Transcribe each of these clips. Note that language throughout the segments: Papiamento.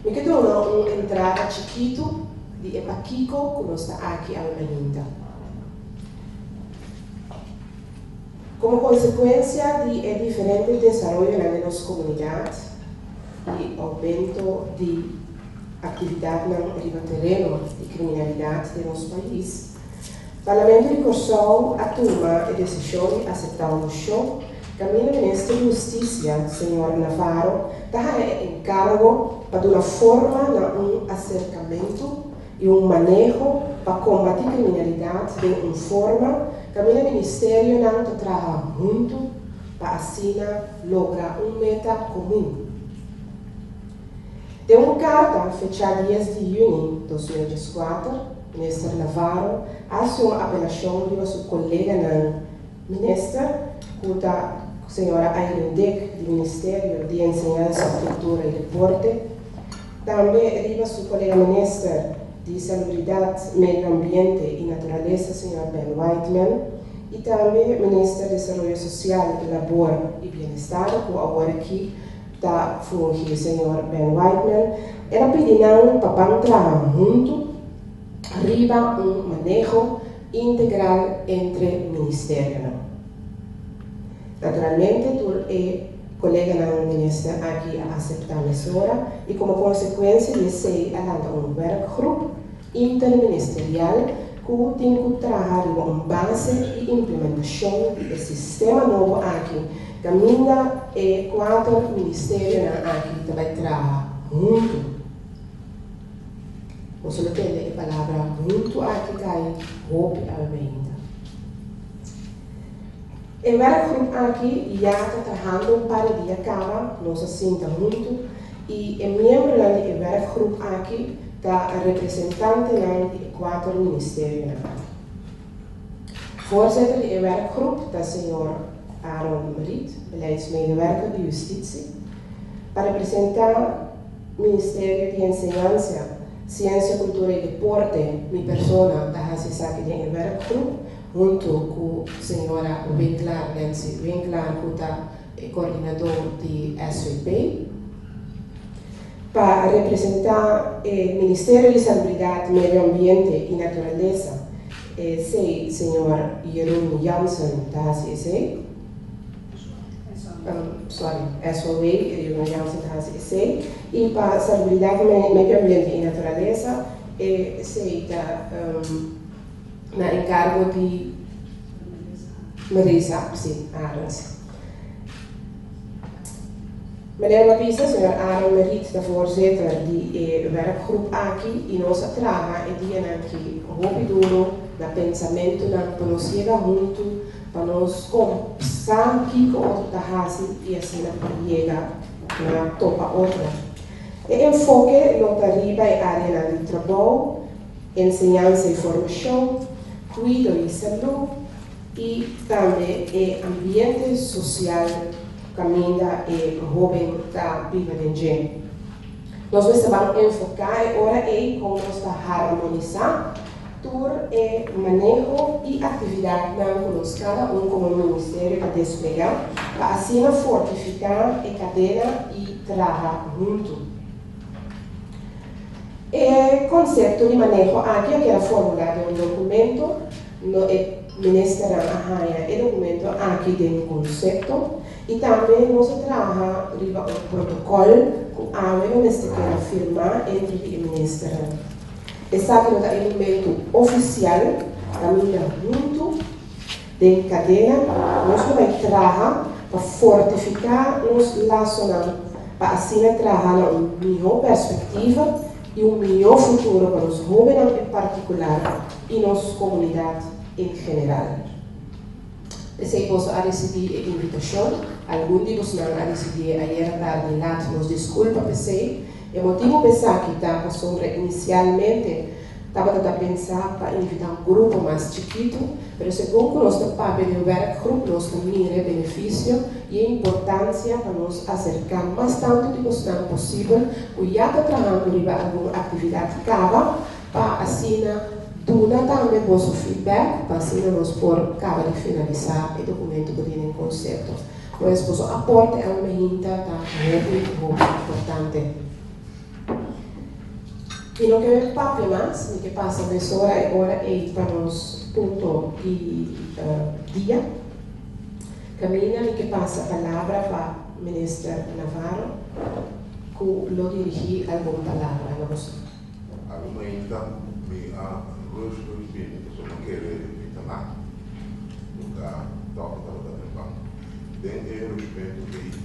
Mi ke duna un entrada chikitu di e pakiko ku nos ta aki awe mainta. Komo konsekuensia di e diferente desaroyonan den nos komunidat i oumento di aktividatnan riba tereno di kriminalidat den nos pais, Parlamento di Kòrsou a tuma e desishon di aseptá un moshon kaminda Minister di Hustisia, señor Navarro, ta haña e enkargo pa duna forma na un aserkamentu i un maneho pa kombatí kriminalidat den un forma kaminda ministerionan ta traha huntu pa asina logra un meta komun. Den un karta fechá dies di yüni 2014, Minister Navarro a hasi un apelashon riba su koleganan minister, ku ta señora Aileen Dick di Ministerio di Enseñansa, Kultura i Deporte, tambe riba su kolega minister di Salubridat, Medio Ambiente i Naturalesa señor Ben Whiteman i tambe Minister Desaroyo Sosial, Labor i Bienestar ku awor aki ta fungi señor Ben Whiteman. El a pidi nan pa ban traha huntu riba un maneho integral entre ministerionan. Naturalmente tur e koleganan minister aki a aseptá mesora i komo konsekuensia di esei a lanta un werkgroep interministerial ku tin ku traha riba un base i implementashon di e sistema nobo aki kaminda e kuater ministerionan aki ta bai traha huntu. Boso lo tende e palabra huntu aki kai hopi awe mainta. E werkgroep aki ya ta trahando un par di dia kaba, nos a sinta huntu i e miembronan di e werkgroep aki ta representantenan di e kuater ministerionan. Voorzitter di e werkgroep ta señor Aaron Meriet, beleidsmedewerker di Justitie. Pa representá Ministerio di Enseñansa, Siensia, Kultura i Deporte mi persona ta hasi esaki den e werkgroep huntu ku señora Winklaar, Nancy Winklaar ku ta e koordinadó di SVP. Pa representá e Ministerio di Salubridat, Medio Ambiente i Naturalesa esei señor Jeroen Jansen ta hasi esei. Sorry, SOW, Jeroen Jansen ta hasi esei. I pa Salubridat, Medio Ambiente i Naturalesa esei ta na enkargo di Marisa, si, Arends. Meneer a bisa, señor Aaron Meriet ta voorzitter di e werkgroep aki i nos a traha e dianan aki hopi duro na pensamentunan pa nos yega huntu pa nos sa kiko otro ta hasi i asina por yega na topa otro. E enfoke lo ta riba e areanan di trabou, enseñansa i formashon, kuido i salú i tambe e ambiente sosial kaminda e hóben ta biba den dje. Nos mester ban enfoká e ora ei kon nos ta harmonisá tur e maneho i aktividatnan ku nos kada un komo ministerio ta desplegá pa asina fortifiká e kadena i traha huntu. E konsepto di maneho aki a keda formulá den un dokumento. No e ministernan a haña e dokumento aki den konsepto i tambe nos a traha riba un protokòl ku awe lo mester keda firmá entre di e ministernan. Esaki lo ta e momentu ofisial kaminda huntu den kadena nos lo bai traha pa fortifiká nos lasonan pa asina traha na un mihó perspektiva i un mihó futuro pa nos hóbennan en partikular i nos komunidat en general. P'esei boso a risibí e invitashon, algun di bosnan a risibié ayera tardi lat, nos diskulpa p'esei. E motibu p'esaki ta pasobra inisialmente tabata ta pensá pa invitá un grupo mas chikitu, pero segun ku nos ta papia den wèrkgrup nos ta mira e benefisio i e importansia pa nos aserká mas tantu di bosnan posibel ku ya ta trahando riba algun aktividat kaba pa asina duna tambe boso feedback pa asina nos por kaba di finalisá e dokumento ku tin den konsepto. Pues boso aporte awe mainta ta hopi hopi importante. Mi no ke papia mas, mi ke pasa mesora e ora ei pa nos punto di dia. Kaminda mi ke pasa palabra pa Minister Navarro ku lo dirigí algun palabra na boso. Algun mainta mi a rush rush bini pasobra mi kere mi ta na luga dòkter tabata trempan. Den e rushmentu ei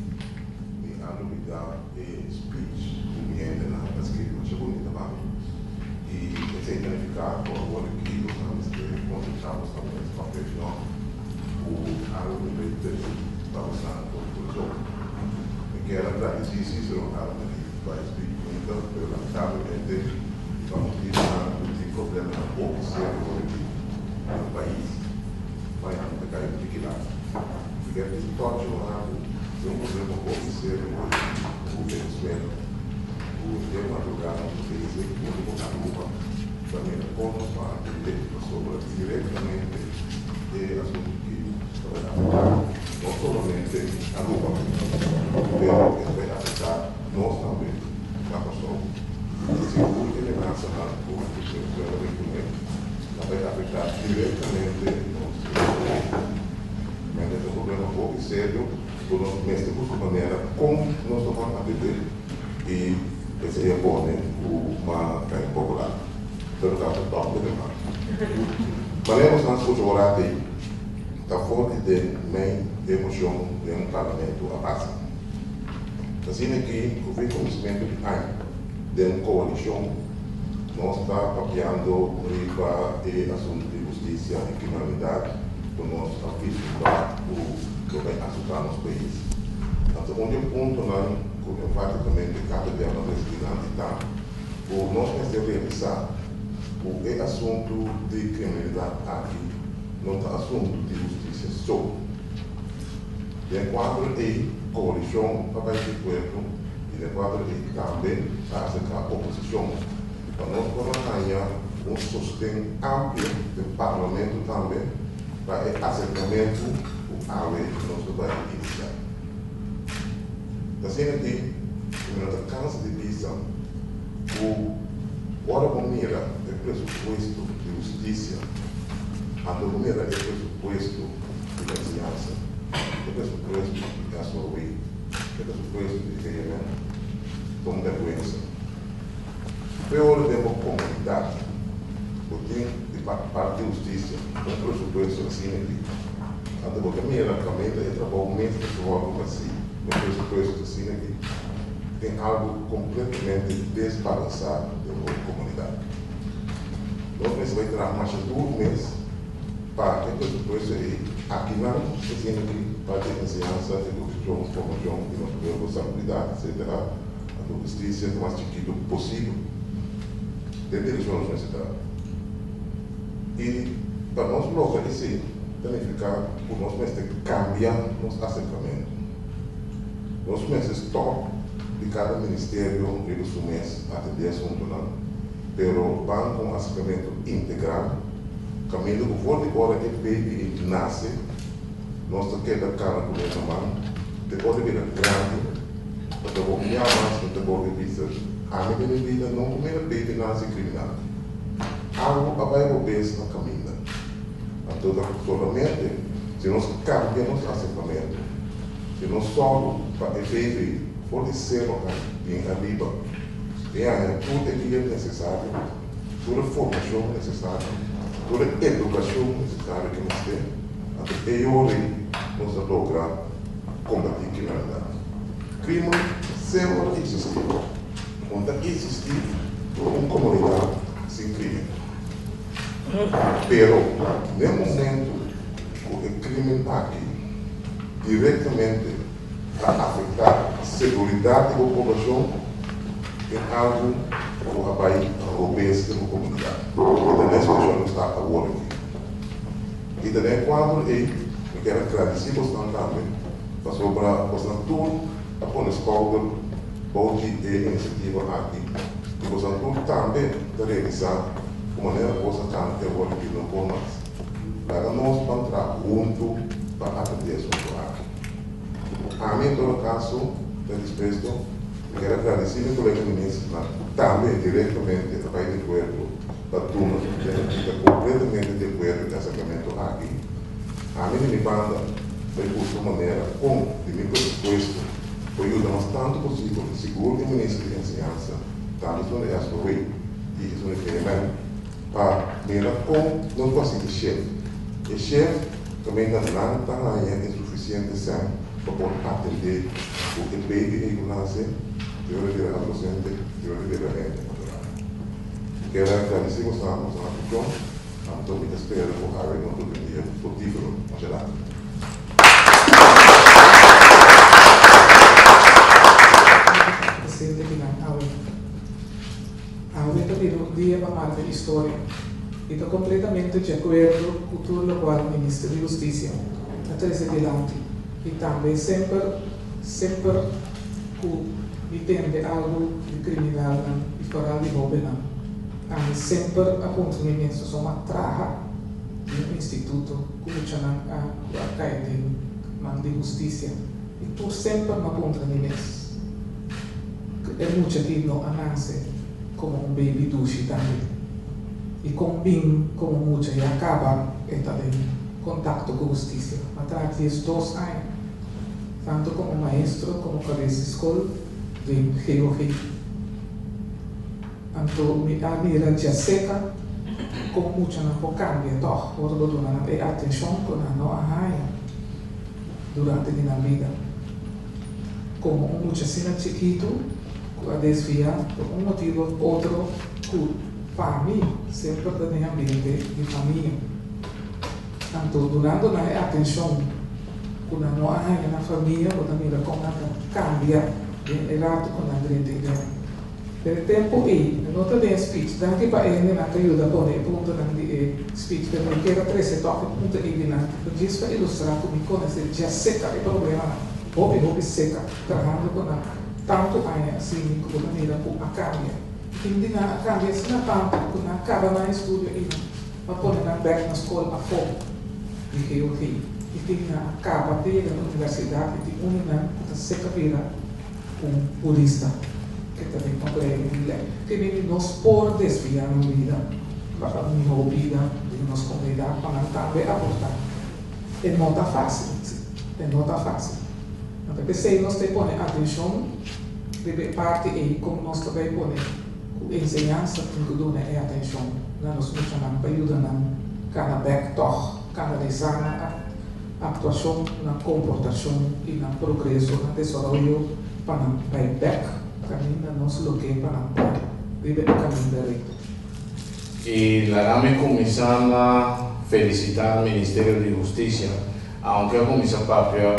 mi a lubidá e speech ku mi hendenan a skirbi masha bunita pa mi i esei ta nifiká ku awor aki nos a mester konsentrá nos ta mes pa preshon ku algu ku mi trese pa bosan for di kurason. Mi kier a gradisí Cicero Armely pa e speech bunita pero lamentablemente pa motibunan ku tin problemanan hopi serio awor aki den pais. Mañana ta kai un tiki laat. Mi kier bisa tòchi un ratu den un problema hopi serio ku Venezuela ku den madrugada nos ta bezig huntu ku Aruba ta mira kon nos por atendé pasobra direktamente e asuntu ki ta bai afektá no solamente Aruba pero e ta bai afektá nos tambe na Kòrsou. Sigur e menasanan ku Venezuela bai kuné. Ta bai afektá direktamente nos ekonomia. Mente ta un problema hopi serio ku nos mester buska manera kon nos ta por atendé i esei a pone ku ma kai un poko lat. Pero ta un tòp di remarke. Manera nos a skucha ora ei ta for di den mei emoshon den un parlamento a pasa. Asina ki ku fin kuminsamentu di aña den un koalishon. Nos ta papiando riba e asuntu di hustisia i kriminalidat ku nos a vislumbra ku lo bai asotá nos pais. Anto un di e puntonan ku enfatikamente kada bia nos resibi dilanti ta ku nos mester realisá ku e asuntu di kriminalidat aki no ta asuntu di hustisia so. Den kuadro ei koalishon ta bai di pueblo i den kuadro ei tambe ta aserká oposishon pa nos por a haña un sosten amplio den parlamento tambe pa e aserkamentu ku awe nos ta bai inisiá. Ta asina aki ku mi no ta kansa di bisa ku ora bo mira e presupuesto di hustisia anto bo mira e presupuesto di enseñansa, e presupuesto di SOW, e presupuesto di GMN, ta un bèrgwensa. Peor den bo komunidat bo tin di parti di hustisia un presupuesto asina aki, anto bo ta mira kaminda e trabou mes ta wòrdu hasí den presupuesto asina aki, tin algu kompletamente desbalansá den bo komunidat. Nos mester bai traha masha duru mes. Pa e presupuesto ei, akinan ta siña ki parti enseñansa, edukashon, formashon di nos pueblo, salubridat, etsetera, anto hustisia ta mas chikitu posibel. Den direkshon nos mester ta. I pa nos logra esei ta nifiká ku nos mester kambia nos aserkamentu. Nos mester stòp di kada ministerio riba su mes atendé asuntunan, pero ban ku un aserkamentu integral. Kaminda ku for di ora e baby ei nase, nos ta keda kana ku ne na man te ora e bira grandi, pasobra bo mia mas no ta bolbe bisa, Ami den mi bida no ku mira baby nase kriminal. Algu a bai robes na kaminda. Anto ta solamente si nos kambia nos aserkamentu, si nos sòru pa e baby for di sero aña bin ariba, e haña tur e guia nesesario, Tur e formashon nesesario, tur e edukashon nesesario ke mester, anto e ora ei nos ta logra kombatí kriminalidat. Krimen semper a eksistí. No ta eksistí un komunidat sin krimen. Pero n'e momentu ku e krimen aki direktamente ta afektá seguridat di bo poblashon, tin algu ku a bai robes den bo komunidat. I ta den situashon nos ta awor aki. I ta den e kuadro ei mi kier a gradisí bosnan tambe pasobra bosnan tur a pone skouder bou di e inisiativa aki i bosnan tur tambe ta realisá ku manera kos a kanta te awor aki no por mas. Laga nos ban traha huntu pa atendé asuntu aki. Ami en todo kaso ta dispuesto. Mi kier a gradisí mi kolega ministernan tambe direktamente a bai di akuerdo pa duna su mi ta kompletamente di akuerdo ku e aserkamentu aki. Ami di mi banda bai buska un manera kon di mi presupuesto por yuda mas tantu posibel sigur e minister di enseñansa, tantu esun di SOW i esun di KMN, pa mira kon nos por hasi e shift. E shift kaminda nan ta haña e sufisiente sèn pa por atendé ku e baby ei ku nase, te ora bira adolesente, te ora bira hende madurá. Mi kier a gradisí boso boso atenshon, anto mi ta spera ku awe nos lo tin un dia frutífero. Masha danki. Presente kinan awe. Awe ta bira un dia pa marca historia y ta completamente di acuerdo cu tur locual Minister di Husticia a trece dilanti y tambe semper semper cu mi tende algo di criminalnan y foral di hobennan ami semper a puntra mi mes pasobra mi a traha den un instituto cu muchanan a cu a cay den man di husticia y tur semper mi a puntra mi mes. E mucha ki no a nase komo un baby dushi tambe. I kon bin komo mucha ya kaba e ta den kontakto ku hustisia. Ma traha 12 aña, tantu komo maestro komo kabes di skol den GOG. Anto mi a mira djaseka kon muchanan por kambia tòg ora bo duna nan e atenshon ku nan no a haña durante di nan bida. Komo un mucha asina chikitu ku a desviá pa un motibu òf otro ku pa mi semper ta den ambiente di famia. Anto dunando nan e atenshon ku nan no a haña na famia bo ta mira kon nan ta kambia den e ratu ku nan drenta e guera. Pero e tempu ei mi no ta den e speech. Danki pa e hendenan ku a yuda pone e puntonan di e speech, pero mi kier a trese tòg e punto ei dilanti pa djis pa ilustrá ku mi konosé dja seka e problemanan, hopi hopi seka, trahando ku nan tantu aña asina ku bo ta mira ku a kambia. I tin di nan a kambia asina tantu ku nan a kaba nan estudio i nan a pone nan bèk na skol afó di GOG. I tin nan a kaba te yega na universidat i tin un di nan ku ta seka bira un purista ke ta den opleiding di lei. Ke bini nos por desviá nan bida pa un mihó bida den nos komunidat pa nan tambe aportá. E no ta fásil, si, e no ta fásil. Anto p'esei nos ta pone atenshon riba e parti ei komo nos ta bai pone ku enseñansa tin ku duna e atenshon na nos muchanan pa yuda nan kana bèk tòg, kanalisá nan. Aktuashon, nan komportashon i nan progreso, nan desaroyo pa nan bai bèk kaminda nos lo ke pa nan ta riba e kaminda rekto. I laga mi kuminsá na felisitá Ministerio di Hustisia, aunke a kuminsá papia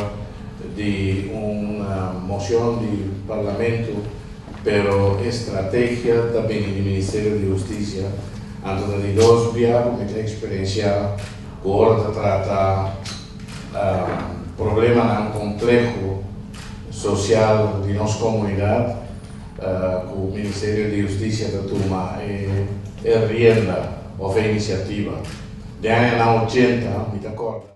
di un mocion di Parlamento, pero e strategia ta bini di Ministerio di Hustisia, anto ta di dos bia ku mi ta eksperensiá Ku ora ta trata problemanan kompleho sosial di nos komunidat, ku Ministerio di Hustisia ta tuma e rienda òf e inisiativa. Den añanan ochenta mi ta kòrda.